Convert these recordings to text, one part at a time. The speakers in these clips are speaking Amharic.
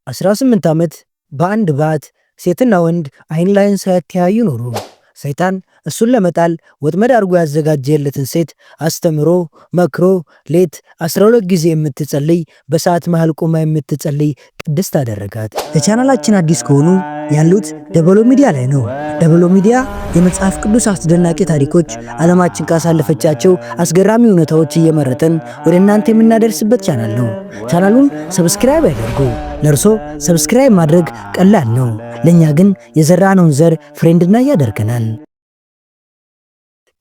18 ዓመት በአንድ ባት ሴትና ወንድ አይን ላይን ሳይተያዩ ኖሩ። ሰይጣን እሱን ለመጣል ወጥመድ አድርጎ ያዘጋጀለትን ሴት አስተምሮ መክሮ ሌት 12 ጊዜ የምትጸልይ፣ በሰዓት መሃል ቆማ የምትጸልይ ቅድስት አደረጋት። ለቻናላችን አዲስ ከሆኑ ያሉት ደበሎ ሚዲያ ላይ ነው። ደበሎ ሚዲያ የመጽሐፍ ቅዱስ አስደናቂ ታሪኮች፣ ዓለማችን ካሳለፈቻቸው አስገራሚ እውነታዎች እየመረጥን ወደ እናንተ የምናደርስበት ቻናል ነው። ቻናሉን subscribe ያደርጉ። ለእርሶ subscribe ማድረግ ቀላል ነው፣ ለእኛ ግን የዘራነውን ዘር ፍሬ እንድናይ ያደርገናል።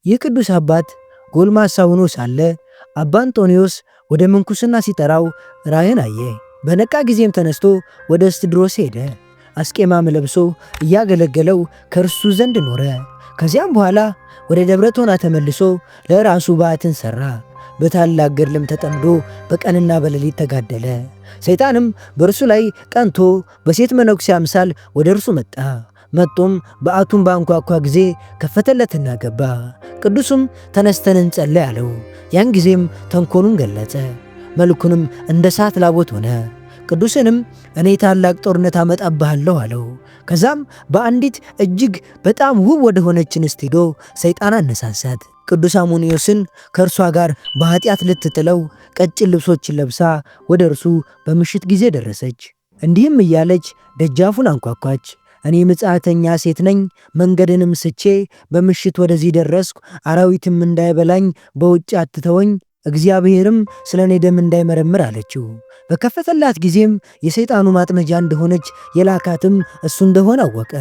ይህ ቅዱስ አባት ጎልማሳ ሆኖ ሳለ አባ አንጦንዮስ ወደ ምንኩስና ሲጠራው ራእይን አየ። በነቃ ጊዜም ተነስቶ ወደ እስትድሮስ ሄደ። አስቄማም ለብሶ እያገለገለው ከእርሱ ዘንድ ኖረ። ከዚያም በኋላ ወደ ደብረ ቶና ተመልሶ ለራሱ በዓትን ሠራ። በታላቅ ገድልም ተጠምዶ በቀንና በሌሊት ተጋደለ። ሰይጣንም በእርሱ ላይ ቀንቶ በሴት መነኩሴ አምሳል ወደ እርሱ መጣ። መጦም በዓቱን ባንኳኳ ጊዜ ከፈተለትና ገባ። ቅዱሱም ተነስተን እንጸልይ አለው። ያን ጊዜም ተንኮሉን ገለጸ። መልኩንም እንደ እሳት ላቦት ሆነ። ቅዱስንም እኔ ታላቅ ጦርነት አመጣብሃለሁ አለው። ከዛም በአንዲት እጅግ በጣም ውብ ወደ ሆነች እንስት ሄዶ ሰይጣን አነሳሳት። ቅዱስ አሞንዮስን ከእርሷ ጋር በኃጢአት ልትጥለው ቀጭን ልብሶችን ለብሳ ወደ እርሱ በምሽት ጊዜ ደረሰች። እንዲህም እያለች ደጃፉን አንኳኳች። እኔ ምጽአተኛ ሴት ነኝ፣ መንገድንም ስቼ በምሽት ወደዚህ ደረስኩ። አራዊትም እንዳይበላኝ በውጭ አትተወኝ፣ እግዚአብሔርም ስለ እኔ ደም እንዳይመረምር አለችው። በከፈተላት ጊዜም የሰይጣኑ ማጥመጃ እንደሆነች የላካትም እሱ እንደሆነ አወቀ።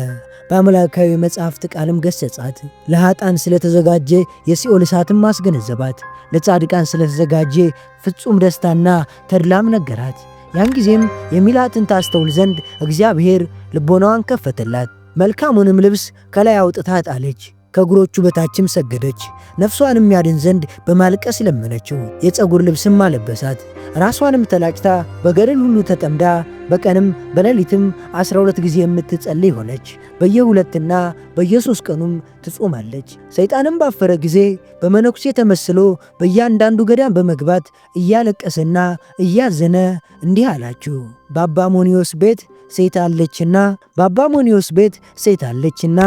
በአምላካዊ መጽሐፍት ቃልም ገሰጻት። ለኃጥአን ስለተዘጋጀ የሲኦል እሳትም አስገነዘባት። ለጻድቃን ስለተዘጋጀ ፍጹም ደስታና ተድላም ነገራት። ያን ጊዜም የሚላትን ታስተውል ዘንድ እግዚአብሔር ልቦናዋን ከፈተላት። መልካሙንም ልብስ ከላይ አውጥታ ጣለች። ከእግሮቹ በታችም ሰገደች። ነፍሷንም ያድን ዘንድ በማልቀስ ለመነችው። የፀጉር ልብስም አለበሳት። ራሷንም ተላጭታ በገድል ሁሉ ተጠምዳ በቀንም በሌሊትም 12 ጊዜ የምትጸልይ ሆነች። በየሁለትና በየሶስት ቀኑም ትጾማለች። ሰይጣንም ባፈረ ጊዜ በመነኩሴ ተመስሎ በእያንዳንዱ ገዳም በመግባት እያለቀሰና እያዘነ እንዲህ አላችሁ፣ በአባ ሞኒዮስ ቤት ሴት አለችና፣ በአባ ሞኒዮስ ቤት ሴት አለችና፣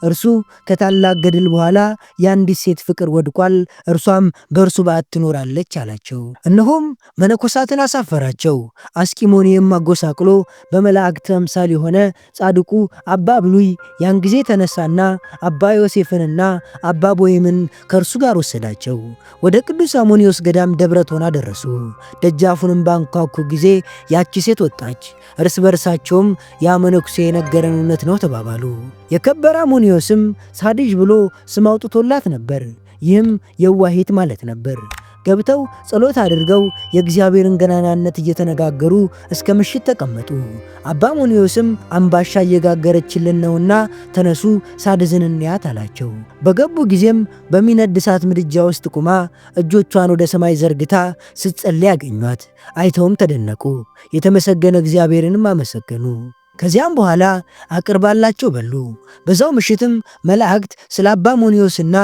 እርሱ ከታላቅ ገድል በኋላ የአንዲት ሴት ፍቅር ወድቋል፣ እርሷም በእርሱ በዓት ትኖራለች አላቸው። እነሆም መነኮሳትን አሳፈራቸው። አስቂሞኒየም አጎሳቅሎ በመላእክት አምሳል የሆነ ጻድቁ አባ ብሉይ ያን ጊዜ ተነሳና አባ ዮሴፍንና አባ ቦይምን ከእርሱ ጋር ወሰዳቸው። ወደ ቅዱስ አሞኒዮስ ገዳም ደብረ ቶና ደረሱ። ደጃፉንም ባንኳኩ ጊዜ ያቺ ሴት ወጣች። እርስ በርሳቸውም ያ መነኩሴ የነገረን እውነት ነው ተባባሉ። የከበረ አሞኒዮስም ሳድዥ ብሎ ስም አውጥቶላት ነበር። ይህም የዋሂት ማለት ነበር። ገብተው ጸሎት አድርገው የእግዚአብሔርን ገናናነት እየተነጋገሩ እስከ ምሽት ተቀመጡ። አባ አሞኒዮስም አምባሻ እየጋገረችልን ነውና ተነሱ ሳድዝን እንያት አላቸው። በገቡ ጊዜም በሚነድ እሳት ምድጃ ውስጥ ቁማ እጆቿን ወደ ሰማይ ዘርግታ ስትጸልይ አገኟት። አይተውም ተደነቁ። የተመሰገነ እግዚአብሔርንም አመሰገኑ። ከዚያም በኋላ አቅርባላቸው በሉ። በዛው ምሽትም መላእክት ስለ አባ ሞኒዮስና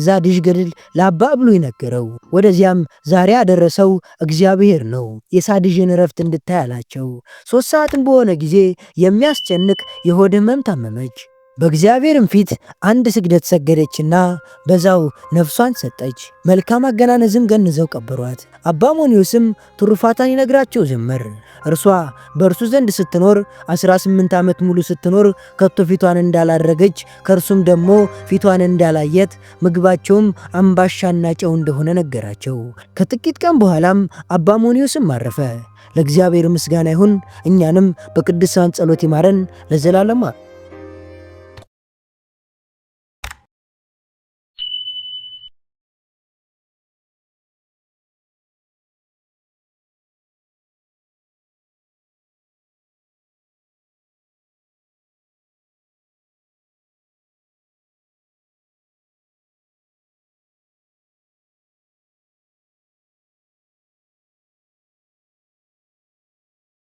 ዛድዥ ገድል ለአባ ብሉይ ነገረው። ወደዚያም ዛሬ ያደረሰው እግዚአብሔር ነው፣ የሳድዥን እረፍት እንድታይ አላቸው። 3 ሰዓትም በሆነ ጊዜ የሚያስጨንቅ የሆድ ሕመም ታመመች። በእግዚአብሔርም ፊት አንድ ስግደት ሰገደችና በዛው ነፍሷን ሰጠች። መልካም አገናነዝም ገንዘው ቀበሯት። አባ ሞኒዮስም ትሩፋቷን ይነግራቸው ጀመር። እርሷ በእርሱ ዘንድ ስትኖር 18 ዓመት ሙሉ ስትኖር ከቶ ፊቷን እንዳላረገች፣ ከእርሱም ደግሞ ፊቷን እንዳላየት፣ ምግባቸውም አምባሻና ጨው እንደሆነ ነገራቸው። ከጥቂት ቀን በኋላም አባ ሞኒዮስም አረፈ። ለእግዚአብሔር ምስጋና ይሁን፣ እኛንም በቅዱሳን ጸሎት ይማረን ለዘላለሙ።